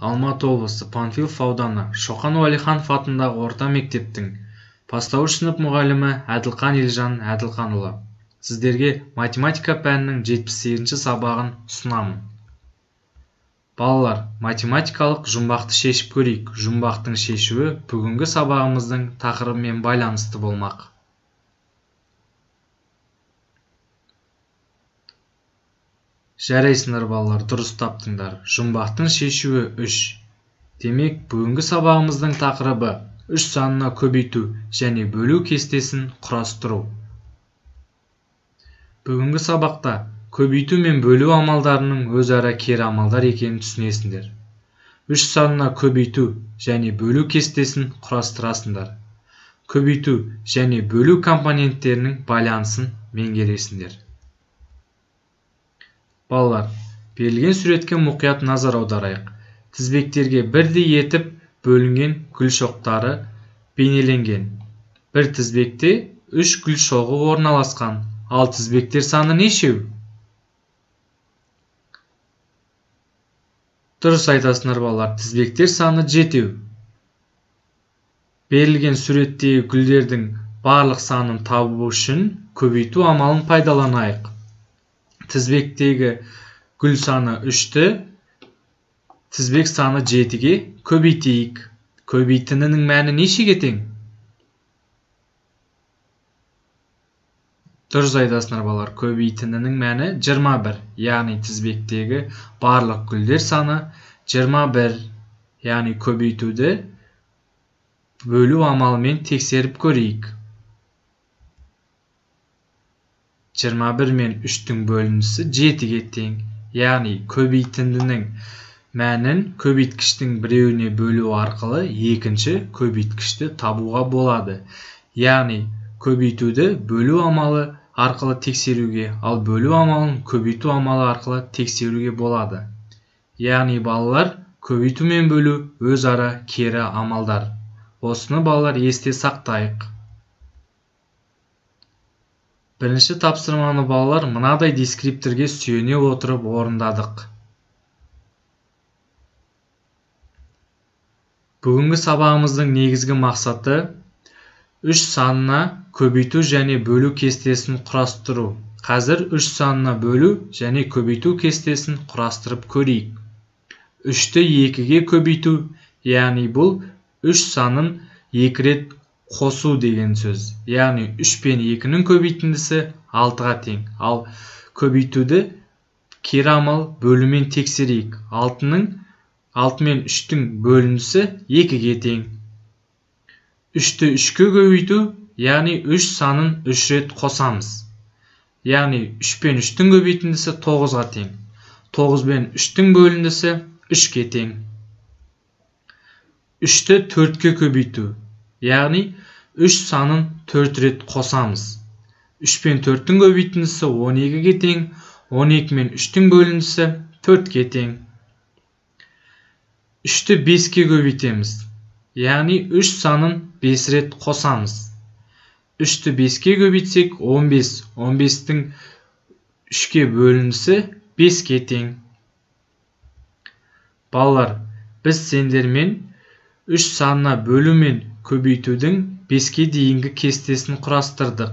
Алматы облысы Панфилов ауданы Шоқан Уәлиханов атындағы орта мектептің бастауыш сынып мұғалімі Әділқан Елжан Әділқанұлы. Сіздерге математика пәнінің 78-ші сабағын ұсынамын. Балалар, математикалық жұмбақты шешіп көрейік. Жұмбақтың шешуі бүгінгі сабағымыздың тақырыбымен байланысты болмақ. Жарайсыңдар, балалар, дұрыс таптыңдар. Жұмбақтың шешуі 3. Демек, бүгінгі сабағымыздың тақырыбы 3 санына көбейту және бөлу кестесін құрастыру. Бүгінгі сабақта көбейту мен бөлу амалдарының өзара кері амалдар екенін түсінесіңдер. 3 санына көбейту және бөлу кестесін құрастырасыңдар. Көбейту және бөлу компоненттерінің байланысын меңгересіңдер. Балалар, берілген суретке мұқият назар аударайық. Тізбектерге бірдей етіп бөлінген гүл шоқтары бейнеленген. Бір тізбекте 3 гүл шоғы орналасқан. Ал тізбектер саны нешеу? Дұрыс айтасыңдар, балалар, тізбектер саны 7. Берілген суреттегі гүлдердің барлық санын табу үшін көбейту амалын пайдаланайық. Тізбектегі гүл саны 3-ті тізбек саны 7-ге көбейтейік. Көбейтінінің мәні нешеге тең? Дұрыс айтасыңдар, балалар, көбейтінінің мәні 21. Яғни тізбектегі барлық гүлдер саны 21. Яғни көбейтуді бөлу амалымен тексеріп көрейік. 21 мен 3-тің бөліндісі 7-ге тең. Яғни көбейтіндінің мәнін көбейткіштің біреуіне бөлу арқылы екінші көбейткішті табуға болады. Яғни көбейтуді бөлу амалы арқылы тексеруге, ал бөлу амалын көбейту амалы арқылы тексеруге болады. Яғни балалар, көбейту мен бөлу өзара кері амалдар. Осыны балалар есте сақтайық. Бірінші тапсырманы балалар мынадай дескрипторге сүйене отырып орындадық. Бүгінгі сабағымыздың негізгі мақсаты 3 санына көбейту және бөлу кестесін құрастыру. Қазір 3 санына бөлу және көбейту кестесін құрастырып көрейік. 3-ті 2-ге көбейту, яғни бұл 3 санын 2 рет қосу деген сөз. Яғни 3 пен 2-нің көбейтіндісі 6-ға тең. Ал көбейтуді кері амал бөлумен тексерейік. 6 мен 3-тің бөліндісі 2-ге тең. 3-ті 3-ке көбейту, яғни 3 санын 3 рет қосамыз. Яғни 3 пен 3-тің көбейтіндісі 9-ға тең. 9 пен 3-тің бөліндісі 3-ке тең. 3-ті 4-ке көбейту, яғни 3 санын 4 рет қосамыз. 3 пен 4-тің көбейтіндісі 12-ге тең, 12 мен 3-тің бөліндісі 4-ке тең. 3-ті 5-ке көбейтеміз, яғни 3 санын 5 рет қосамыз. 3-ті 5-ке көбейтсек 15, 15-тің 3-ке бөліндісі 5-ке тең. Балалар, біз сендермен 3 санына бөлу мен көбейтудің 5-ке дейінгі кестесін құрастырдық.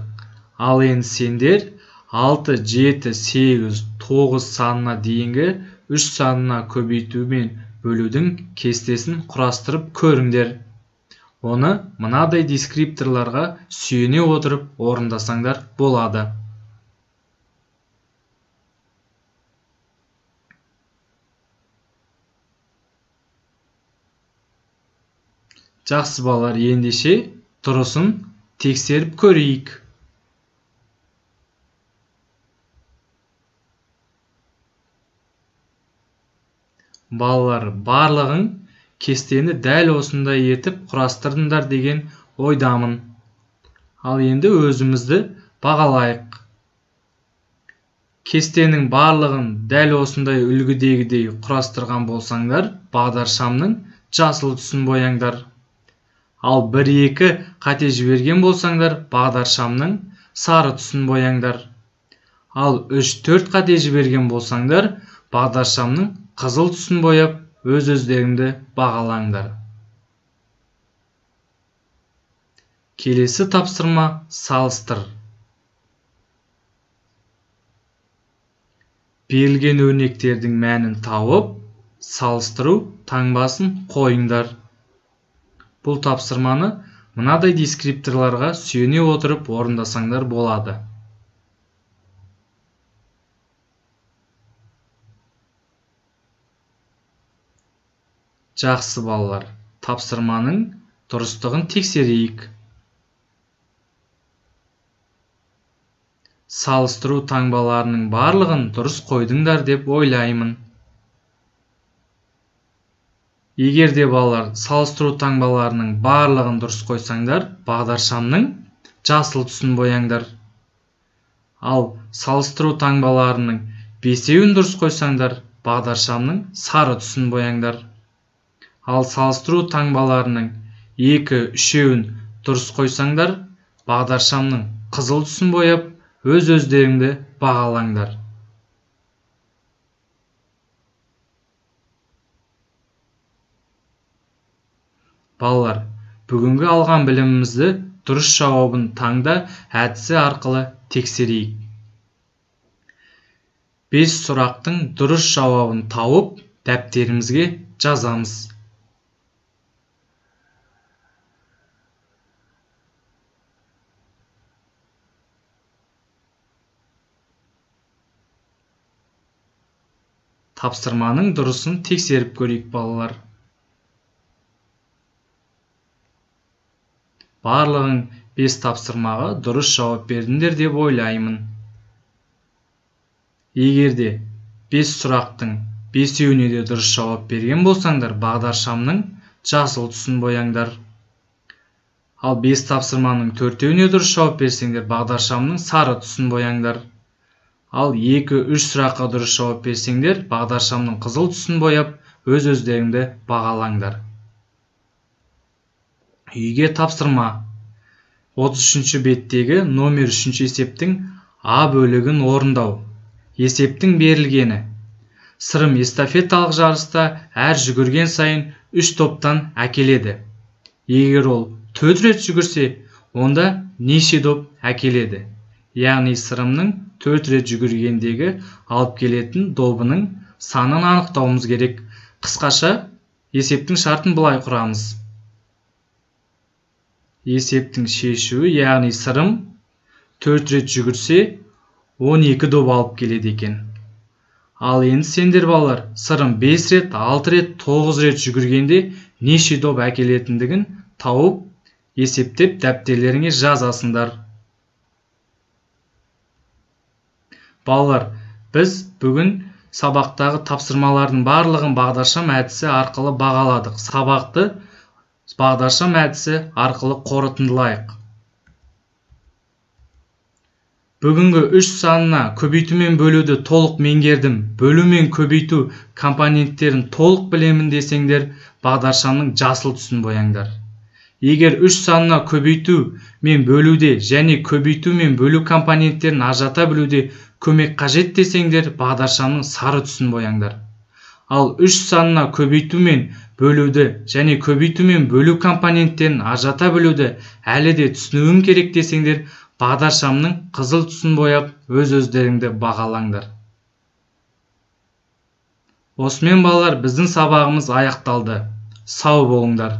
Ал енді сендер 6, 7, 8, 9 санына дейінгі 3 санына көбейту мен бөлудің кестесін құрастырып көріңдер. Оны мынадай дескрипторларға сүйене отырып орындасаңдар болады. Жақсы балалар, ендеше дұрысын тексеріп көрейік. Балалар, барлығын кестені дәл осындай етіп құрастырдыңдар деген ойдамын. Ал енді өзімізді бағалайық. Кестенің барлығын дәл осындай үлгідегідей құрастырған болсаңдар, бағдаршамның жасыл түсін бояңдар. Ал 1-2 қате жіберген болсаңдар, бағдаршамның сары түсін бояңдар. Ал 3-4 қате жіберген болсаңдар, бағдаршамның қызыл түсін бояп өз-өздеріңді бағалаңдар. Келесі тапсырма салыстыр. Берілген өрнектердің мәнін тауып, салыстыру таңбасын қойыңдар. Бұл тапсырманы мынадай дескрипторларға сүйене отырып орындасаңдар болады. Жақсы балалар, тапсырманың дұрыстығын тексерейік. Салыстыру таңбаларының барлығын дұрыс қойдыңдар деп ойлаймын. Егер де балалар салыстыру таңбаларының барлығын дұрыс қойсаңдар, бағдаршамның жасыл түсін бояңдар. Ал салыстыру таңбаларының бесеуін дұрыс қойсаңдар, бағдаршамның сары түсін бояңдар. Ал салыстыру таңбаларының 2-3-еуін дұрыс қойсаңдар, бағдаршамның қызыл түсін бояп, өз-өздеріңді бағалаңдар. Балалар, бүгінгі алған білімімізді дұрыс жауабын таңда әдісі арқылы тексерейік. 5 сұрақтың дұрыс жауабын тауып, дәптерімізге жазамыз. Тапсырманың дұрысын тексеріп көрейік, балалар. Барлығың 5 тапсырмаға дұрыс жауап бердіңдер деп ойлаймын. Егер де 5 сұрақтың 5-еуіне де дұрыс жауап берген болсаңдар, бағдаршамның жасыл түсін бояңдар. Ал 5 тапсырманың 4-еуіне дұрыс жауап берсеңдер, бағдаршамның сары түсін бояңдар. Ал 2-3 сұраққа дұрыс жауап берсеңдер, бағдаршамның қызыл түсін бояп, өз-өздеріңді бағалаңдар. Үйге тапсырма. 33-ші беттегі номер 3-ші есептің А бөлігін орындау. Есептің берілгені. Сырым эстафеталық жарыста әр жүгірген сайын 3 топтан әкеледі. Егер ол 4 рет жүгірсе, онда неше доп әкеледі? Яғни Сырымның 4 рет жүгіргендегі алып келетін добының санын анықтауымыз керек. Қысқаша есептің шартын былай құрамыз. Есептің шешуі, яғни Сырым 4 рет жүгірсе, 12 доп алып келеді екен. Ал енді сендер балалар, Сырым 5 рет, 6 рет, 9 рет жүгіргенде неше доп әкелетіндігін тауып, есептеп дәптерлеріңе жазасыңдар. Балалар, біз бүгін сабақтағы тапсырмалардың барлығын бағдаршам әдісі арқылы бағаладық. Сабақты бағдаршам әдісі арқылы қорытындылайық. Бүгінгі 3 санына көбейту мен бөлуді толық меңгердім. Бөлу мен көбейту компоненттерін толық білемін десеңдер, бағдаршамның жасыл түсін бояңдар. Егер 3 санына көбейту мен бөлуде және көбейту мен бөлу компоненттерін ажырата білуде көмек қажет десеңдер, бағдаршамның сары түсін бояңдар. Ал 3 санына көбейту мен бөлуді және көбейту мен бөлу компоненттерін ажырата білуді әлі де түсінуім керек десеңдер, бағдаршамның қызыл түсін бояп, өз-өздеріңді бағалаңдар. Осымен балалар, біздің сабағымыз аяқталды. Сау болыңдар.